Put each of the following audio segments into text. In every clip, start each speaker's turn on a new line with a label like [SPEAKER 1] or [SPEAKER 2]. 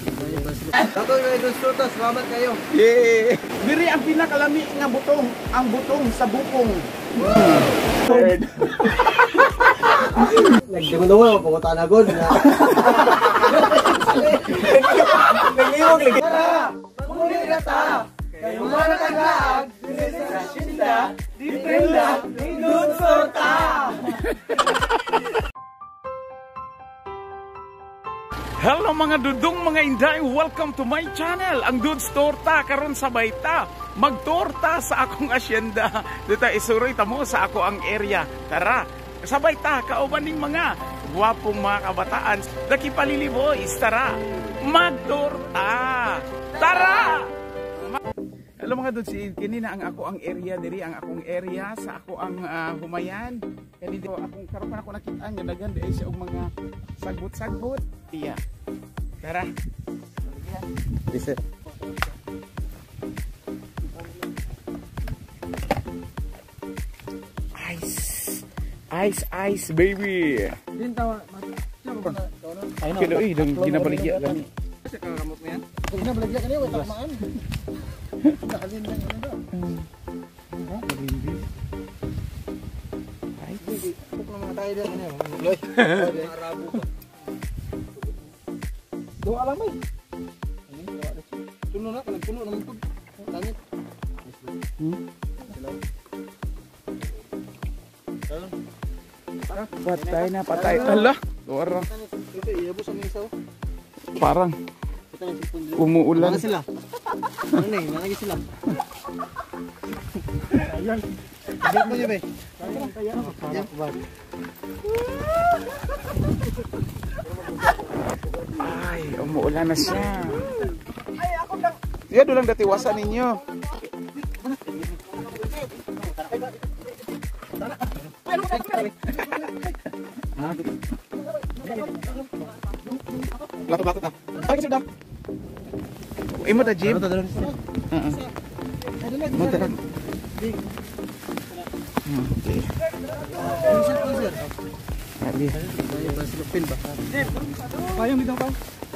[SPEAKER 1] Dato yung Idol Torta, salamat kayo.
[SPEAKER 2] Yeah. Diri ang pinakalami nga butong, ang butong sa bukong.
[SPEAKER 1] Nagdungo-dungo, pumunta na gud. Nagliwag lagi. Tara, muli na ta. Kayo man ang tagaag, dili sa asyenda, di prenda, ni Dudes Torta.
[SPEAKER 2] Hello mga dudong mga inday, welcome to my channel, ang Dudes Torta. Karon sabay ta magtorta sa akong asyenda. Dito isuroy ta mo sa ako ang area. Tara, sabay ta kauban ning mga gwapong mga kabataan. Daki Palili Boys, tara magtorta. Tara! Hello mga dudes, kini na ang ako ang area diri, ang akong area sa ako ang humayan. Kani dito akong karon pa ako nakita nga daghan di siya og mga sagbot-sagbot. Iya. Tara.
[SPEAKER 1] Sir.
[SPEAKER 2] Ice. Ice ice baby. Kilo eh dong ginabaligya gani.
[SPEAKER 1] Kasi kakamot mo yan? Ginabaligya kani way tamaan. Nakalin lang ano ba?
[SPEAKER 2] Ay,
[SPEAKER 1] puk na mga tayo diyan ano. Loy. Arabo pa. Duha lang bay. Tuno na, nagpuno naman pud. Langit.
[SPEAKER 2] Patay na, patay. Ala, duha.
[SPEAKER 1] Ito iabos ang isaw.
[SPEAKER 2] Parang umuulan.
[SPEAKER 1] Ano sila? Ano na, nalagi sila. Ayan. Diyan mo niya ba?
[SPEAKER 2] Ay, umuulan na siya. Ay, ako lang. Yan, doon lang datiwasan ninyo. Lato-lato na. Ay, kasi daw. Imo ta Jim? Mo ta. Okay.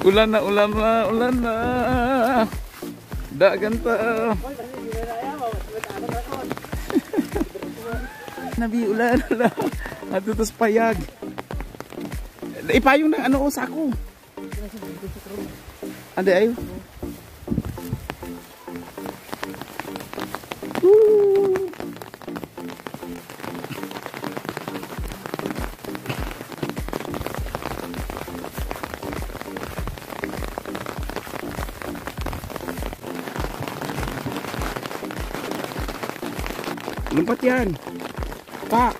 [SPEAKER 2] Ulan na, ulan na, ulan na. Dagan ta. Nabi, ulan na. Ato tas payag. Ipayong ng ano sako. Ande ayo. Lumpat yan. Pak.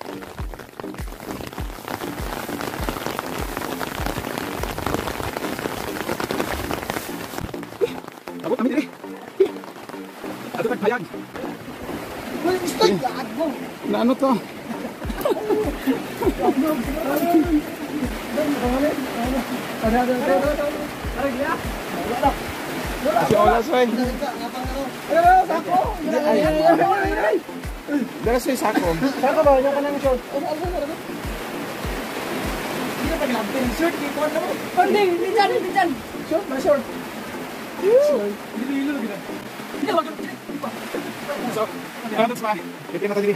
[SPEAKER 2] Abot kami diri. Ato tagpayag. Na ano to? Si Olas oy. Dara sa sako.
[SPEAKER 1] Sako ba niya kanang short? Hindi na paglampin short kay kuan na mo. Hindi, hindi dyan, hindi dyan. Short ba short?
[SPEAKER 2] So, ano to ba? Ito na to diri.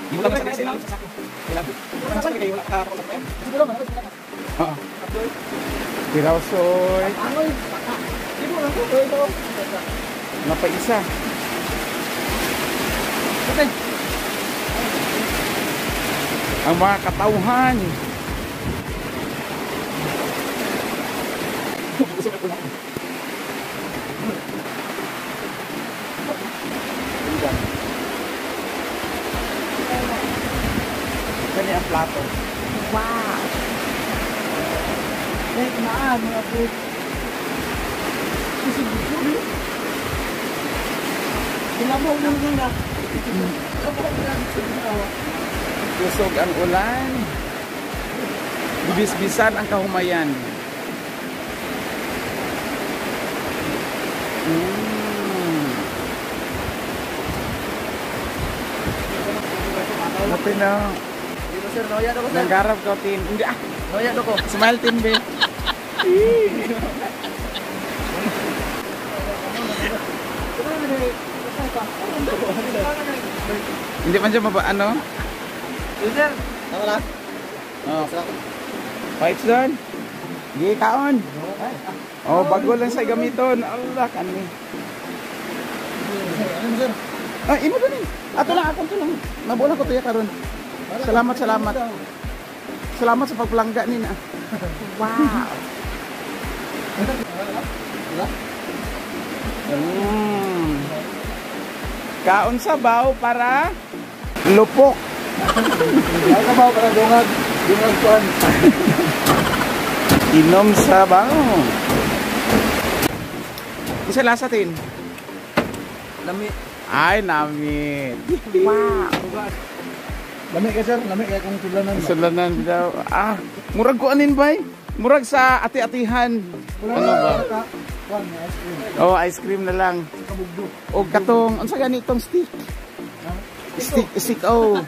[SPEAKER 2] Ibutan na sa sila sa sako. Saan kayo wala ka pa yan? Oo. Tiraw soy.
[SPEAKER 1] Angoy. Ibo lang ko ito.
[SPEAKER 2] Napaisa.
[SPEAKER 1] Okay.
[SPEAKER 2] Ang mga katauhan. Kani ang plato.
[SPEAKER 1] Wow. Ay, maan mga po. Kinabaw na muna.
[SPEAKER 2] Kusog ang ulan. Bibisbisan ang kahumayan. Natin na.
[SPEAKER 1] Sir, noya ko, sir.
[SPEAKER 2] Nanggarap ko, tin. Hindi ah.
[SPEAKER 1] Noya ko.
[SPEAKER 2] Smile, tin, be. Hindi man siya maba ano?
[SPEAKER 1] Sir,
[SPEAKER 3] Tama na.
[SPEAKER 2] Oh. Fights doon. Gi kaon. Oh, bago lang sa gamiton. Allah kani.
[SPEAKER 3] Ano sir?
[SPEAKER 2] Ah, imo to ni. Ato lang, akong to lang. Nabuo na ko tuya karon. Salamat, salamat. Salamat sa pagplangga nina.
[SPEAKER 4] Wow.
[SPEAKER 2] Kaon sa baw para lupok.
[SPEAKER 1] Kaon sa baw para dungag, dungag kuan.
[SPEAKER 2] Inom sa baw. Isa lasa tin.
[SPEAKER 1] Lami.
[SPEAKER 2] Ay, namit.
[SPEAKER 4] Wow.
[SPEAKER 1] Lami ka sir, lami kay kung sulanan.
[SPEAKER 2] Sulanan daw. Ah, murag ko anin bay? Murag sa ati-atihan. Ano ba?
[SPEAKER 1] Kuan, ice cream.
[SPEAKER 2] Oh, ice cream na lang.
[SPEAKER 1] Kabugdo.
[SPEAKER 2] O katong unsa ganitong stick? Stick, stick oh.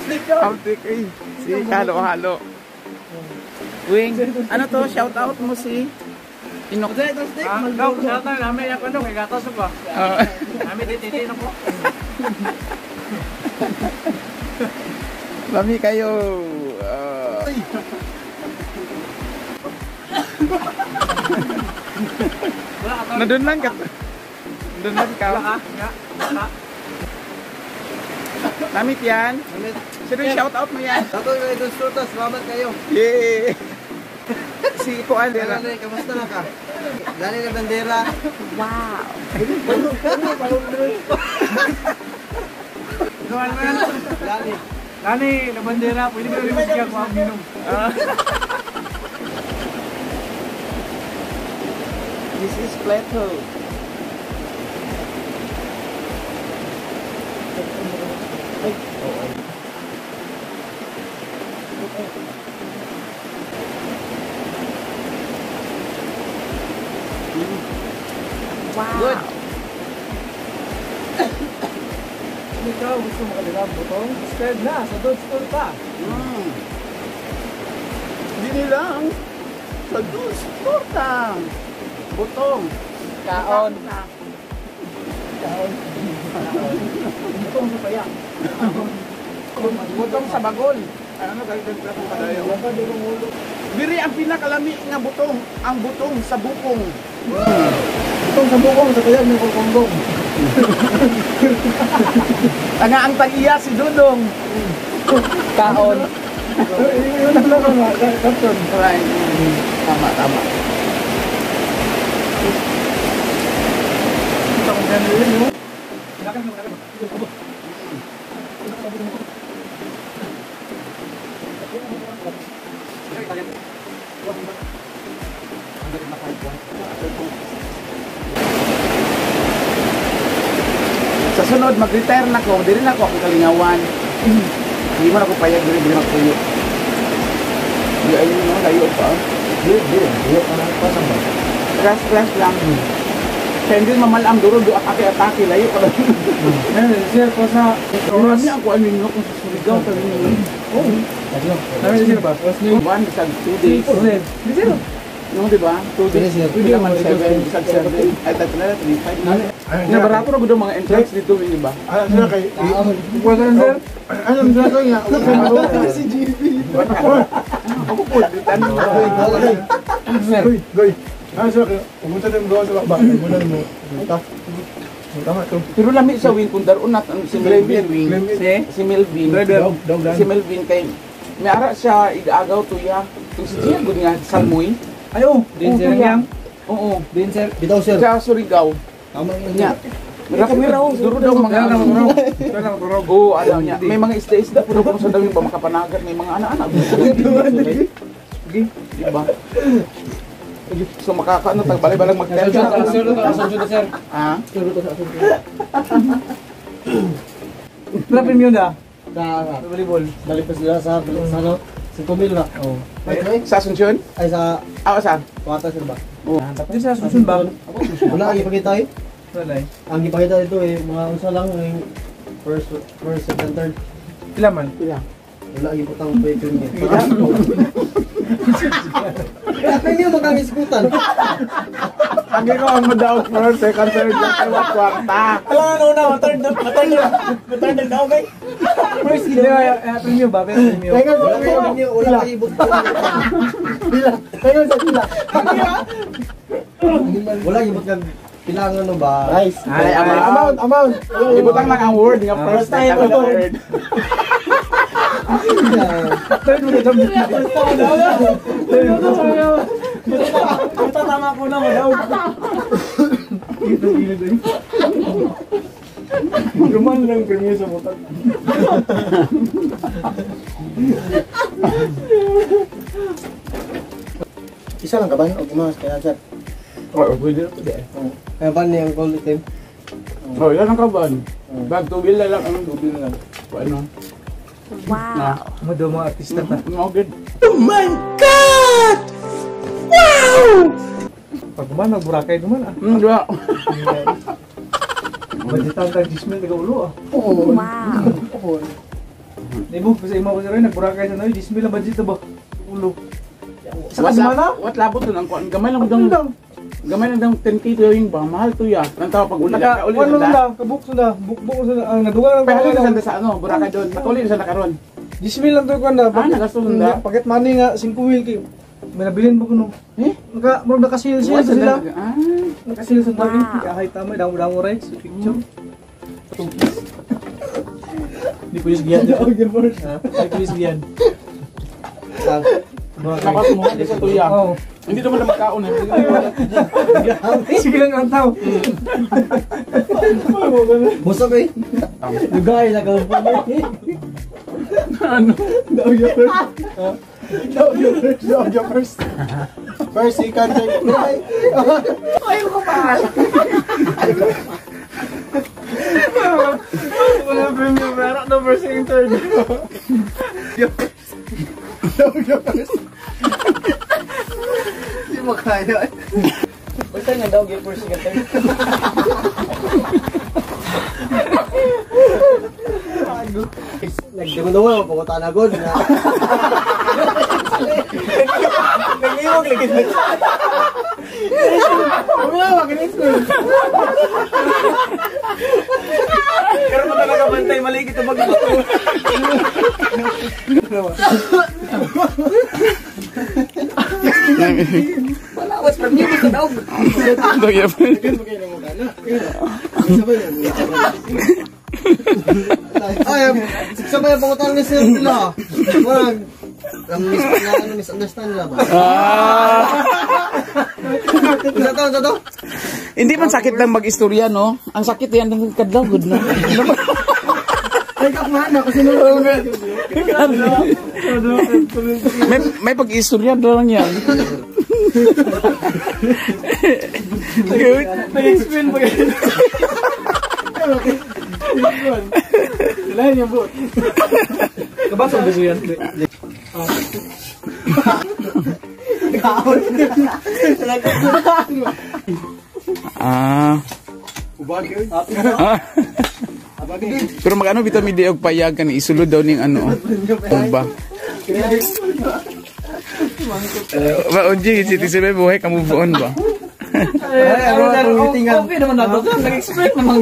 [SPEAKER 1] Stick oh.
[SPEAKER 2] Stick eh. Si halo-halo. Wing, ano to? Shout out mo si Inok.
[SPEAKER 1] Ah, shout out namin ako no kay gatas ba. Namin titi na po.
[SPEAKER 2] Lami kayo. Nandun lang ka. Nandun lang ka. Namit yan. Sino yung shout out mo yan?
[SPEAKER 3] Shout out kay Don Surta, salamat kayo.
[SPEAKER 2] Yay! Si Kuan dira.
[SPEAKER 3] Kamusta na ka? Lani na bandera.
[SPEAKER 4] Wow.
[SPEAKER 3] Lani.
[SPEAKER 1] Lani na bandera, pwede ba rin siya ko ang minom?
[SPEAKER 2] This is Plato.
[SPEAKER 4] Wow.
[SPEAKER 2] Good.
[SPEAKER 1] Ikaw gusto mo kanila butong? Subscribe na sa Dodge Torta.
[SPEAKER 2] Dini lang sa Dulce Torta. Butong. Kaon.
[SPEAKER 1] Kaon. Butong sa payang.
[SPEAKER 2] Butong sa bagol. Ano gagawin ko kadayo? Diri ang pinakalami nga butong, ang butong sa bukong.
[SPEAKER 1] Butong sa bukong sa payag ng kulkonggong.
[SPEAKER 2] Tanga ang tag-iya si Dudong. Kaon.
[SPEAKER 1] Yun ang lang ang caption.
[SPEAKER 2] Right. Tama, tama. Sa sunod, mag-retire na ko, diri na ko akong kalingawan. Hindi mo na ko payag, diri diri magpuyo. Di ayun no, layo pa.
[SPEAKER 1] Di, di, di, parang pasang ba?
[SPEAKER 2] Class lang. Kaya hindi mamalam duro do atake-atake layo ka lang.
[SPEAKER 1] Eh, sir, ko sa
[SPEAKER 2] Marami ang kuan ninyo kung sa Surigao kami ninyo.
[SPEAKER 1] Oo. Namin sir ba?
[SPEAKER 2] 1 bisag 2 days.
[SPEAKER 1] Di sir.
[SPEAKER 2] No, di ba? 2 days.
[SPEAKER 3] Sir.
[SPEAKER 2] Pila man 7, bisag 7. Ay, tatlo na, 3, 5. Nga barato ra gud ang mga entrance dito, di ba?
[SPEAKER 5] Ano sila kay...
[SPEAKER 1] Wala sir.
[SPEAKER 5] Ano sila kay nga?
[SPEAKER 1] Si GB.
[SPEAKER 2] Ako po, ano?
[SPEAKER 5] Goy, goy. Ano sila kay... Pumunta din gawa sa baba. Pumunta din mo. Tama to.
[SPEAKER 2] Pero lami sa wing kung daron nat si Melvin wing. Si Melvin. Si Melvin kay may ara siya igaagaw tuya. Tung si Gia gud nga salmoy.
[SPEAKER 1] Ayo, din sir yang.
[SPEAKER 2] Oo.
[SPEAKER 1] Din sir.
[SPEAKER 3] Bitaw sir.
[SPEAKER 2] Sa Surigao.
[SPEAKER 3] Tama yun.
[SPEAKER 2] Nya. Duro daw mga Oo, ano niya. May mga isda-isda pero kung sa dami ba makapanagat may mga ana-ana. Diba? So makakaano tag balay-balang mag-tell.
[SPEAKER 1] Sir,
[SPEAKER 2] Ha?
[SPEAKER 1] Wala premium na.
[SPEAKER 3] Sa
[SPEAKER 1] Volleyball.
[SPEAKER 3] balik pa sila sa ano? Sa Kumil ba?
[SPEAKER 1] Oo.
[SPEAKER 3] Ay,
[SPEAKER 2] Sa Asuncion?
[SPEAKER 3] ay sa
[SPEAKER 2] Ah, saan?
[SPEAKER 3] Kuwata sir ba?
[SPEAKER 2] Oo.
[SPEAKER 1] Di sa Asuncion ba?
[SPEAKER 3] Wala ang ipakita eh.
[SPEAKER 1] Wala eh.
[SPEAKER 3] Ang ipakita dito eh, mga unsa lang yung first, second, third.
[SPEAKER 1] Pila man?
[SPEAKER 2] Pila?
[SPEAKER 3] Wala ang iputang pay premium. Kaya premium magkang iskutan.
[SPEAKER 2] Ang ikaw ang madaog first, second, third, lang kayo at kwarta.
[SPEAKER 1] Alam nga una, ma-third na, ma-third na, ma-third na daw, kay. First, hindi, premium ba? Premium.
[SPEAKER 5] Teka,
[SPEAKER 3] Wala kayo, wala kayo ibot.
[SPEAKER 5] Pila. Teka, sa pila.
[SPEAKER 3] Wala ibot kag pilangan no ba?
[SPEAKER 5] Rice.
[SPEAKER 2] Ay,
[SPEAKER 5] Amount, amount.
[SPEAKER 2] Ibutang lang ang word nga first, second, third.
[SPEAKER 1] Third mo na daw. Buta tama ko na, madaw.
[SPEAKER 5] Guman lang premium sa butang. Isa lang ka ba? O gumawas kaya sir.
[SPEAKER 2] Oh, pwede na pwede.
[SPEAKER 3] Kaya ba niyang call item?
[SPEAKER 2] Oh, yan ang kaban. Bag tubil na lang, anong tubil na lang. Ano?
[SPEAKER 4] Wow.
[SPEAKER 1] Madaw mga artista ta.
[SPEAKER 2] No, good.
[SPEAKER 1] Pag man, nagburakay naman ah.
[SPEAKER 2] Di ba?
[SPEAKER 1] Budgetan tag 10,000 taga ulo ah.
[SPEAKER 5] Oo.
[SPEAKER 4] Wow.
[SPEAKER 5] Oo.
[SPEAKER 1] Nibog ko sa imo ko sir, nagburakay sa noy, 10,000 ang budget na ba? Ulo. Sa kasimana?
[SPEAKER 2] What labot to nang kuan? Gamay lang dang gamay lang dang 10K to yung ba? Mahal to ya. Nang tawa pag uli
[SPEAKER 1] Naka,
[SPEAKER 2] ka uli
[SPEAKER 1] kuan mo
[SPEAKER 2] na.
[SPEAKER 1] na, kabuk na, bukbuk na, ang naduga lang
[SPEAKER 2] Pero na sa ano, Boracay doon. Nakuli na sa nakaron.
[SPEAKER 1] 10,000 lang to kuan na.
[SPEAKER 2] Ah, nagasto na.
[SPEAKER 1] Pocket money nga 5,000 kay may nabilin ba kuno?
[SPEAKER 2] Eh?
[SPEAKER 1] Naka, murag nakasil-sil
[SPEAKER 2] Wala
[SPEAKER 1] sila.
[SPEAKER 2] Ah.
[SPEAKER 1] Nakasil sa dami.
[SPEAKER 4] Wow.
[SPEAKER 1] Kahit tama, damo-damo rights, picture. Hindi ko giyan. Hindi ko giyan.
[SPEAKER 2] Dapat mo hindi sa tuya.
[SPEAKER 1] Oo.
[SPEAKER 2] Hindi naman na magkaon eh.
[SPEAKER 1] Sige lang ang tao.
[SPEAKER 3] Busog eh. Lugay na ka pa.
[SPEAKER 2] Ano?
[SPEAKER 5] Dog your first. Dog your first. Dog your first. First, second, third.
[SPEAKER 1] Wala premium, meron na first, second, third.
[SPEAKER 5] Dog your first.
[SPEAKER 3] Hindi mo kaya.
[SPEAKER 1] Basta nga daw, give first, second, third.
[SPEAKER 3] Nagdamo-damo pumunta na gud.
[SPEAKER 1] Nagliwag lagi. Wala, makinis ko. Pero mo talaga bantay, mali kita magluto.
[SPEAKER 3] Wala, was premium sa daog.
[SPEAKER 2] Dog your first.
[SPEAKER 3] Ay, sabay ang pangutan ni sir nila. Wala, ang misunderstand nila ba?
[SPEAKER 2] Ah.
[SPEAKER 3] Isa to, isa to.
[SPEAKER 2] Hindi man sakit lang mag-istorya, no? Ang sakit yan ng kadlaw, good no?
[SPEAKER 5] Ay, kakuha na kasi nung
[SPEAKER 2] May pag-istorya lang yan. Good.
[SPEAKER 1] Nag-explain pa kayo. Lain yung buot. Kabasok ba siya yan?
[SPEAKER 2] Ah. Ah. Pero mag-ano bitaw mi di og payag kani isulod daw ning ano. Tumba. Ba oji si tisebe buhay ka move on ba?
[SPEAKER 1] Okay naman na to. Nag-explain naman.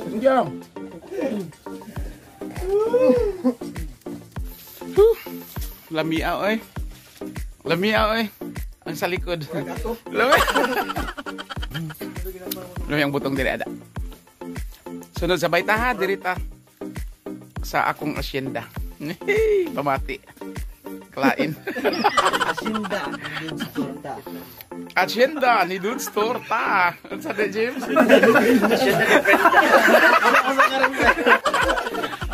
[SPEAKER 2] Hindi. Lamia oy. Lamia oy. Ang sa likod. Lami. Lami ang butong diri ada. Sunod sabay ta ha diri ta sa akong asyenda. Hey, pamati. Klain.
[SPEAKER 3] Asyenda. Dudes Torta.
[SPEAKER 2] Asyenda ni Dudes Torta. Unsa de James?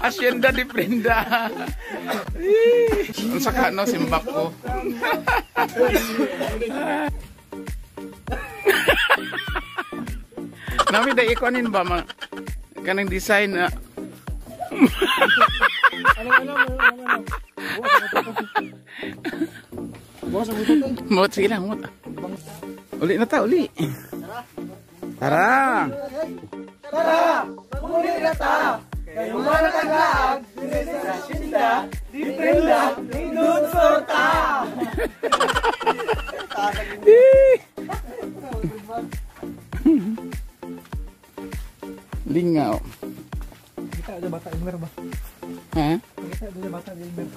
[SPEAKER 2] Asyenda di Prenda. Unsa ka no simbak ko. Nami dai ikonin ba ma kanang design na. Mot sige lang, mot. Uli na ta, uli. Tara.
[SPEAKER 5] Tara! Tara!
[SPEAKER 1] ta. Kayo man nataglaag, dinhi sa asyenda, di prenda, ni Dudes Torta.
[SPEAKER 2] Lingaw.
[SPEAKER 5] Kita aja bata Elmer ba?
[SPEAKER 2] Ha?
[SPEAKER 5] Kita aja bata Elmer.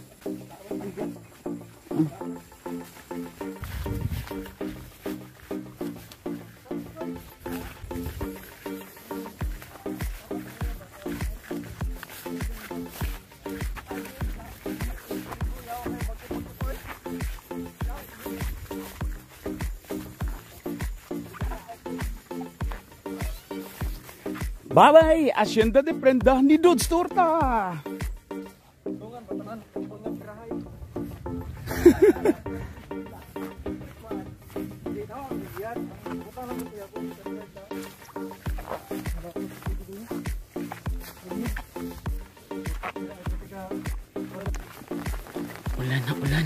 [SPEAKER 2] Bye-bye! Asyenda de Prenda ni Dudes Torta! Ulan na ulan.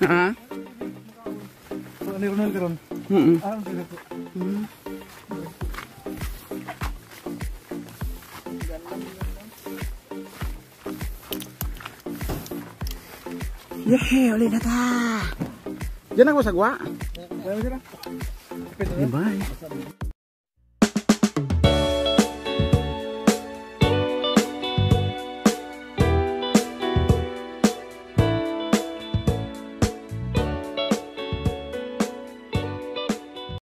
[SPEAKER 2] Ha?
[SPEAKER 5] Ano Ronald karon?
[SPEAKER 2] Mm.
[SPEAKER 5] Ah, ang ko.
[SPEAKER 2] Yehe, uli na ta. Diyan ako sagwa.
[SPEAKER 5] Kaya mo sila?
[SPEAKER 2] Bye.